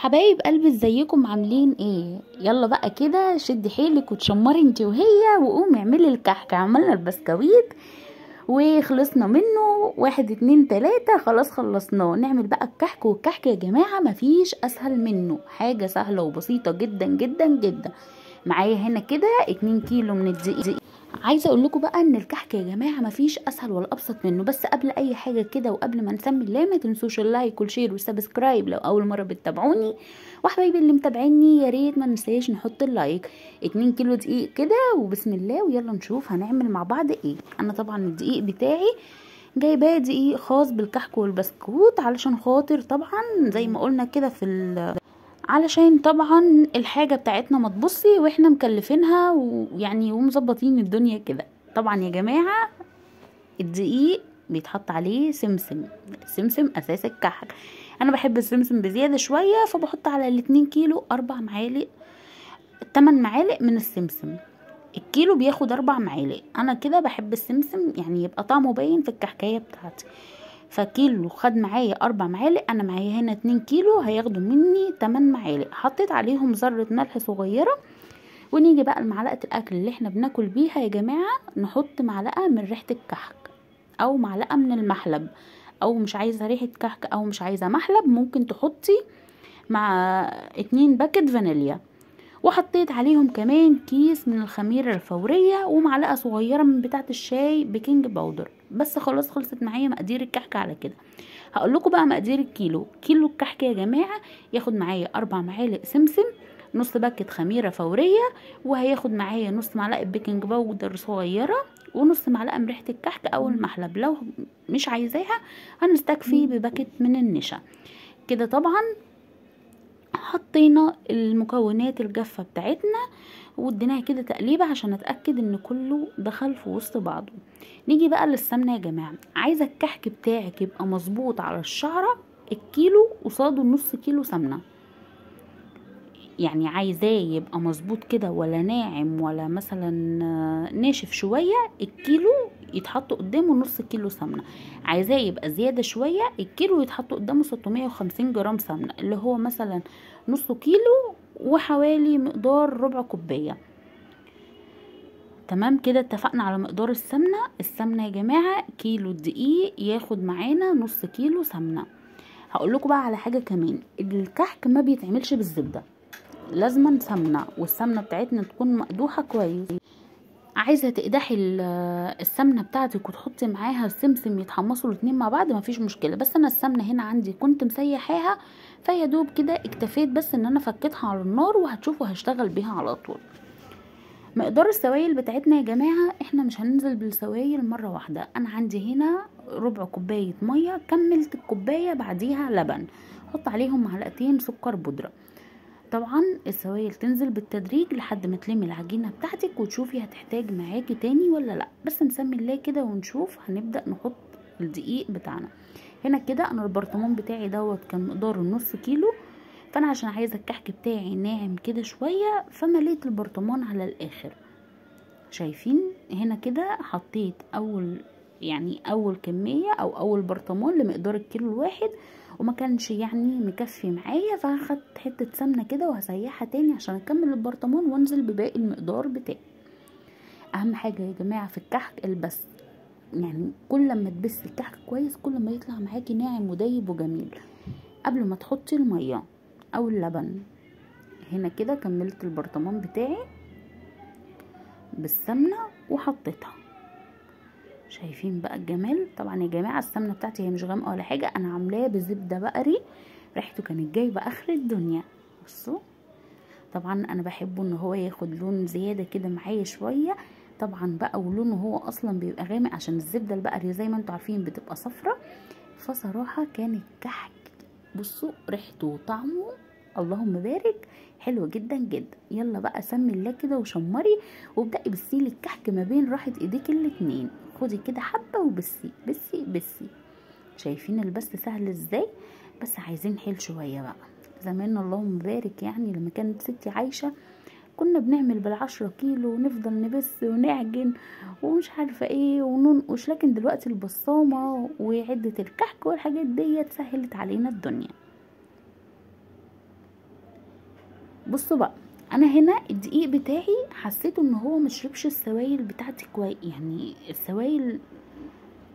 حبايب قلبي ازيكم عاملين ايه؟ يلا بقى كده شدي حيلك وتشمري انت وهي وقومي اعملي الكحك. عملنا البسكويت وخلصنا منه، 1 2 3 خلاص خلصناه. نعمل بقى الكحك، والكحك يا جماعة مفيش اسهل منه، حاجة سهلة وبسيطة جدا جدا جدا. معايا هنا كده 2 كيلو من الدقيق. عايزه اقول لكم بقى ان الكحك يا جماعة مفيش اسهل ولا ابسط منه. بس قبل اي حاجة كده وقبل ما نسمي الله، ما تنسوش ال like وال share وال subscribe لو اول مرة بتتابعوني، وحبايبي اللي متابعيني يا ريت ما ننساش نحط ال like. 2 كيلو دقيق كده وبسم الله، ويلا نشوف هنعمل مع بعض ايه. انا طبعا الدقيق بتاعي جايباه دقيق خاص بالكحك والبسكوت، علشان خاطر طبعا زي ما قلنا كده في علشان طبعا الحاجة بتاعتنا ما تبصي واحنا مكلفينها ويعني ومظبطين الدنيا كده. طبعا يا جماعة الدقيق بيتحط عليه سمسم، السمسم اساس الكحك. انا بحب السمسم بزيادة شوية، فبحط على 2 كيلو 4 معالق 8 معالق من السمسم. الكيلو بياخد 4 معالق. انا كده بحب السمسم يعني يبقى طعمه باين في الكحكاية بتاعتي. فكيلو خد معايا 4 معالق، انا معايا هنا 2 كيلو هياخدوا مني 8 معالق. حطيت عليهم ذرة ملح صغيرة. ونيجي بقى لمعلقة الاكل اللي احنا بناكل بيها يا جماعة، نحط معلقة من ريحة الكحك او معلقة من المحلب، او مش عايزة ريحة كحك او مش عايزة محلب ممكن تحطي مع 2 باكت فانيليا. وحطيت عليهم كمان كيس من الخميرة الفورية ومعلقة صغيرة من بتاعة الشاي baking powder. بس خلاص خلصت معايا مقادير الكحك على كده. هقول لكم بقى مقادير الكيلو. كيلو الكحك يا جماعة ياخد معايا 4 معالق سمسم، نص باكت خميرة فورية، وهياخد معايا نص معلقة baking powder صغيرة، ونص معلقة من ريحة الكحك او المحلب. لو مش عايزاها هنستكفي بباكت من النشا كده. طبعا حطينا المكونات الجافة بتاعتنا واديناها كده تقليبة عشان اتأكد ان كله دخل في وسط بعضه. نيجي بقى للسمنة يا جماعة. عايزة الكحك بتاعك يبقى مظبوط على الشعرة، الكيلو قصاده نص كيلو سمنة. يعني عايزاه يبقى مظبوط كده، ولا ناعم ولا مثلا ناشف شوية، الكيلو يتحط قدامه نص كيلو سمنة. عايزاه يبقى زيادة شوية، الكيلو يتحط قدامه 650 جرام سمنة، اللي هو مثلا نص كيلو وحوالي مقدار ربع كوباية. تمام كده اتفقنا على مقدار السمنة. السمنة يا جماعة كيلو الدقيق ياخد معانا نص كيلو سمنة. هقول لكم بقى على حاجة كمان، الكحك ما بيتعملش بالزبدة، لازما سمنة، والسمنة بتاعتنا تكون مقدوحة كويس. عايزة تقدحي السمنة بتاعتك وتحطي معاها السمسم يتحمصوا الاتنين مع بعض مفيش مشكلة. بس انا السمنة هنا عندي كنت مسيحاها، فيا دوب كده اكتفيت بس ان انا فكيتها على النار، وهتشوفوا هشتغل بيها على طول. مقدار السوائل بتاعتنا يا جماعة احنا مش هننزل بالسوائل مرة واحدة. انا عندي هنا ربع كوباية مية، كملت الكوباية بعديها لبن، حط عليهم معلقتين سكر بودرة. طبعا السوائل تنزل بالتدريج لحد ما تلمي العجينة بتاعتك وتشوفي هتحتاج معاكي تاني ولا لا. بس نسمي الله كده ونشوف. هنبدأ نحط الدقيق بتاعنا هنا كده. انا البرطمان بتاعي دوت كان مقداره نص كيلو، فانا عشان عايزه الكحك بتاعي ناعم كده شوية فمليت البرطمان على الاخر. شايفين هنا كده حطيت اول يعني اول كمية او اول برطمان لمقدار الكيلو الواحد، وما كانش يعني مكفي معايا، فاخدت حتة سمنه كده وهسيحها تاني عشان اكمل البرطمان وانزل بباقي المقدار بتاعي. اهم حاجة يا جماعة في الكحك البس، يعني كل ما تبس الكحك كويس كل ما يطلع معاكي ناعم ودايب وجميل. قبل ما تحطي المية او اللبن هنا كده كملت البرطمان بتاعي بالسمنه وحطيتها. شايفين بقى الجمال؟ طبعا يا جماعة السمنة بتاعتي هي مش غامقه ولا حاجة، انا عاملاه بزبده بقري، ريحته كانت جايبه اخر الدنيا. بصوا طبعا انا بحبه ان هو ياخد لون زيادة كده معايا شوية، طبعا بقى ولونه هو اصلا بيبقى غامق عشان الزبدة البقري زي ما انتوا عارفين بتبقى صفرة. فصراحة كان الكحك بصوا ريحته وطعمه اللهم بارك حلو جدا جدا. يلا بقى سمي الله كده وشمري وابدأي بسيلي الكحك ما بين راحة ايديك الاتنين. خدي كده حبة وبسي بسي بسي. شايفين البس سهل ازاي؟ بس عايزين حيل شوية بقى. زمان اللهم بارك يعني لما كانت ستي عايشة كنا بنعمل بال10 كيلو ونفضل نبس ونعجن ومش عارفة ايه وننقش، لكن دلوقتي البصامة وعدة الكحك والحاجات دي سهلت علينا الدنيا. بصوا بقى انا هنا الدقيق بتاعي حسيت ان هو مشربش السوائل بتاعتي كويس، يعني السوائل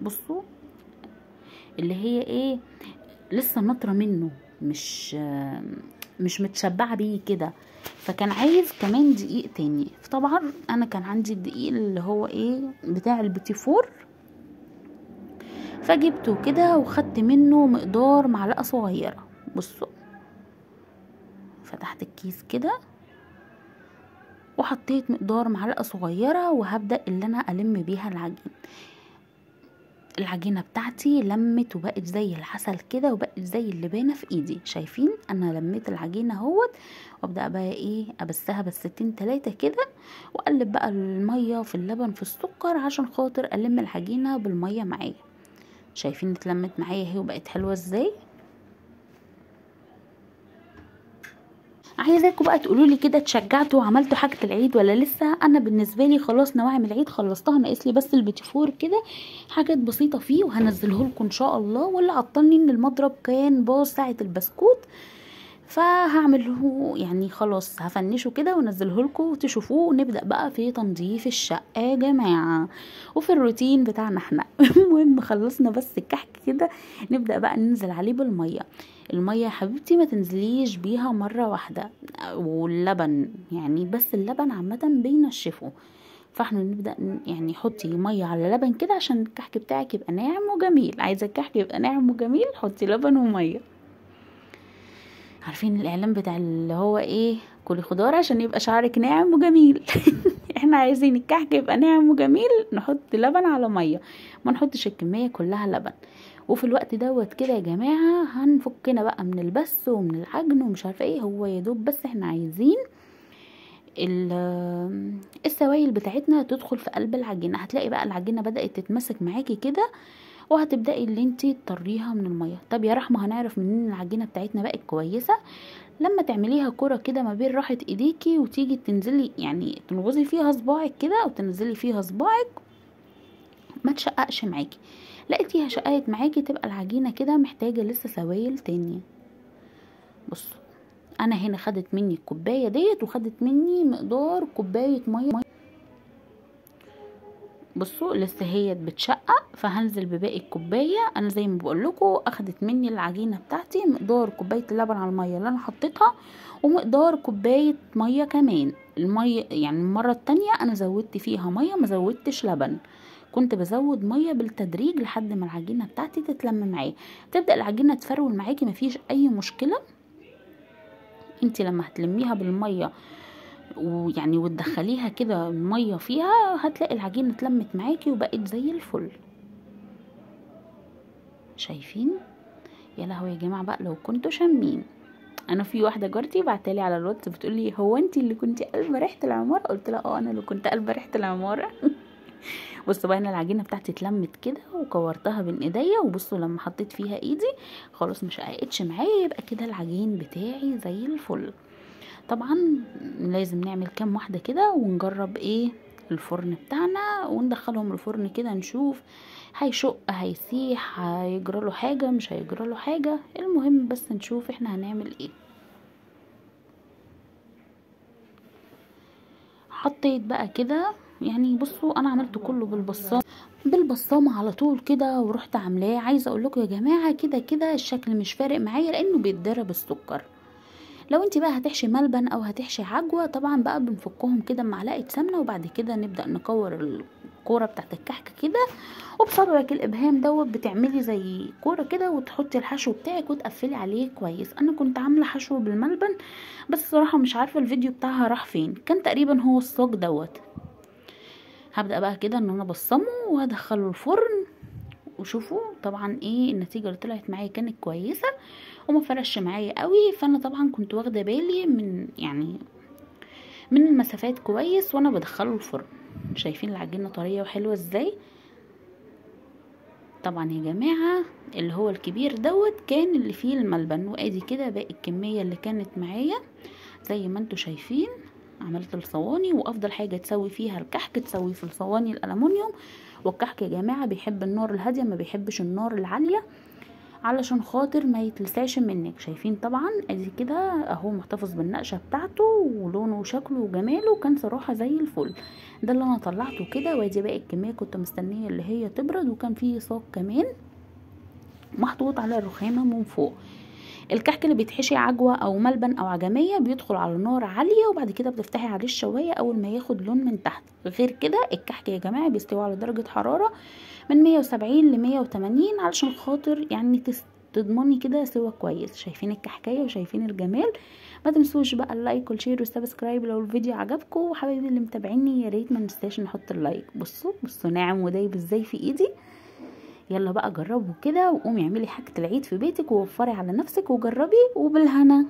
بصوا اللي هي ايه لسه نطره منه، مش متشبعه بيه كده، فكان عايز كمان دقيق تاني. فطبعا انا كان عندي الدقيق اللي هو ايه بتاع البيتيفور، فجبته كده وخدت منه مقدار معلقه صغيرة. بصوا فتحت الكيس كده وحطيت مقدار معلقه صغيرة، وهبدا اللي انا الم بيها العجين. العجينة بتاعتي لمت وبقت زي العسل كده، وبقت زي اللبانه في ايدي. شايفين انا لميت العجينة اهوت، وابدا بقى ايه ابسها بستين تلاتة كده، واقلب بقى المية في اللبن في السكر عشان خاطر الم العجينة بالمية معايا. شايفين اتلمت معايا اهي وبقت حلوة ازاي. عايزاكم بقى تقولوا لي كده اتشجعتوا وعملتوا حاجة العيد ولا لسه؟ انا بالنسبة لي خلاص نواعم العيد خلصتها، ناقص لي بس البيتيفور كده حاجات بسيطة فيه وهنزله لكم ان شاء الله. واللي عطلني ان المضرب كان باظ ساعة البسكوت، فهعمله يعني خلاص هفنشه كده ونزله لكم وتشوفوه، ونبدا بقى في تنظيف الشقة يا جماعة وفي الروتين بتاعنا احنا. المهم خلصنا بس الكحك كده، نبدا بقى ننزل عليه بالمية. المية يا حبيبتي ما تنزليش بيها مرة واحدة، واللبن يعني بس اللبن عامة بينشفه، فاحنا نبدا يعني حطي مية على لبن كده عشان الكحك بتاعك يبقى ناعم وجميل. عايزه الكحك يبقى ناعم وجميل حطي لبن ومية. عارفين الاعلان بتاع اللي هو ايه كلي خضار عشان يبقى شعرك ناعم وجميل. احنا عايزين الكحك يبقى ناعم وجميل، نحط لبن على مية، ما نحطش الكمية كلها لبن. وفي الوقت دوت كده يا جماعة هنفكنا بقى من البس ومن العجن ومش عارفه ايه، هو يا دوب بس احنا عايزين السوائل بتاعتنا تدخل في قلب العجينة. هتلاقي بقى العجينة بدات تتمسك معاكي كده، وهتبداي اللي انتي تطريها من المية. طب يا رحمه هنعرف منين العجينة بتاعتنا بقت كويسة؟ لما تعمليها كره كده ما بين راحة ايديكي وتيجي تنزلي يعني تنغزي فيها صباعك كده او تنزلي فيها صباعك ما تشققش معاكي. لقيتيها شققت معاكي تبقى العجينة كده محتاجه لسه سوائل تانية. بصوا انا هنا خدت مني الكوباية ديت وخدت مني مقدار كوباية مية. بصوا لسه هي بتشقق، فهنزل بباقي الكوباية. انا زي ما بقول لكم اخدت مني العجينة بتاعتي مقدار كوباية اللبن على المية اللي انا حطيتها، ومقدار كوباية مية كمان. المية يعني المرة التانية انا زودت فيها مية، ما زودتش لبن، كنت بزود مية بالتدريج لحد ما العجينة بتاعتي تتلم معايا. تبدا العجينة تفرول معاكي مفيش اي مشكلة. انت لما هتلميها بالمية ويعني وتدخليها كده المية فيها هتلاقي العجينة اتلمت معاكي وبقت زي الفل. شايفين يا لهوي يا جماعة بقى لو كنتوا شامين. انا في واحدة جارتي بعتالي على الواتس بتقولي هو انت اللي كنتي قلبه ريحه العمارة؟ قلت لها اه انا اللي كنت قلبه ريحه العمارة. بصوا بقى هنا العجينة بتاعتي اتلمت كده وكورتها بين ايديا، وبصوا لما حطيت فيها ايدي خلاص مش شققتش معايا، يبقى كده العجين بتاعي زي الفل. طبعا لازم نعمل كام واحدة كده ونجرب ايه الفرن بتاعنا، وندخلهم الفرن كده نشوف هيشق هيسيح هيجرى له حاجة مش هيجرى له حاجة. المهم بس نشوف احنا هنعمل ايه. حطيت بقى كده يعني بصوا انا عملته كله بالبصامه بالبصامه على طول كده ورحت عاملاه. عايزه اقول لكم يا جماعة كده كده الشكل مش فارق معايا لانه بيتضرب السكر. لو انت بقى هتحشي ملبن او هتحشي عجوه طبعا بقى بنفكهم كده بمعلقه سمنه، وبعد كده نبدا نكور الكورة بتاعت الكحك كده، وبصبعك الابهام دوت بتعملي زي كورة كده وتحطي الحشو بتاعك وتقفلي عليه كويس. انا كنت عامله حشو بالملبن بس صراحة مش عارفه الفيديو بتاعها راح فين، كان تقريبا هو الصاج دوت. هبدا بقى كده ان انا بصمة وهدخله الفرن، وشوفوا طبعا ايه النتيجة اللي طلعت معايا كانت كويسة وما فرش معايا قوي. فانا طبعا كنت واخده بالي من يعني من المسافات كويس وانا بدخله الفرن. شايفين العجينة طرية وحلوه ازاي. طبعا يا جماعة اللي هو الكبير دوت كان اللي فيه الملبن، وادي كده باقي الكمية اللي كانت معايا زي ما انتم شايفين. عملت الصواني، وافضل حاجة تسوي فيها الكحك تسوي في الصواني الالومنيوم. والكحك يا جماعة بيحب النار الهادية ما بيحبش النار العالية، علشان خاطر ما يتلسعش منك. شايفين طبعا ادي كده اهو محتفظ بالنقشه بتاعته ولونه وشكله وجماله، كان صراحة زي الفل. ده اللي انا طلعته كده، وادي باقي الكمية كنت مستنيه اللي هي تبرد. وكان فيه صاج كمان محطوط على الرخامه من فوق. الكحك اللي بيتحشي عجوه او ملبن او عجميه بيدخل على نار عالية، وبعد كده بتفتحي عليه الشوايه اول ما ياخد لون من تحت. غير كده الكحك يا جماعة بيستوي على درجه حرارة من 170 ل 180 علشان خاطر يعني تضمني كده سوا كويس. شايفين الكحكايه وشايفين الجمال. ما تنسوش بقى ال like وال share وال subscribe لو الفيديو عجبكم، وحبايبي اللي متابعيني يا ريت ما ننساش نحط ال like. بصوا بصوا ناعم ودايب ازاي في ايدي. يلا بقى جربوا كده وقومي اعملي حاجة العيد في بيتك، ووفري على نفسك وجربي، وبالهنا.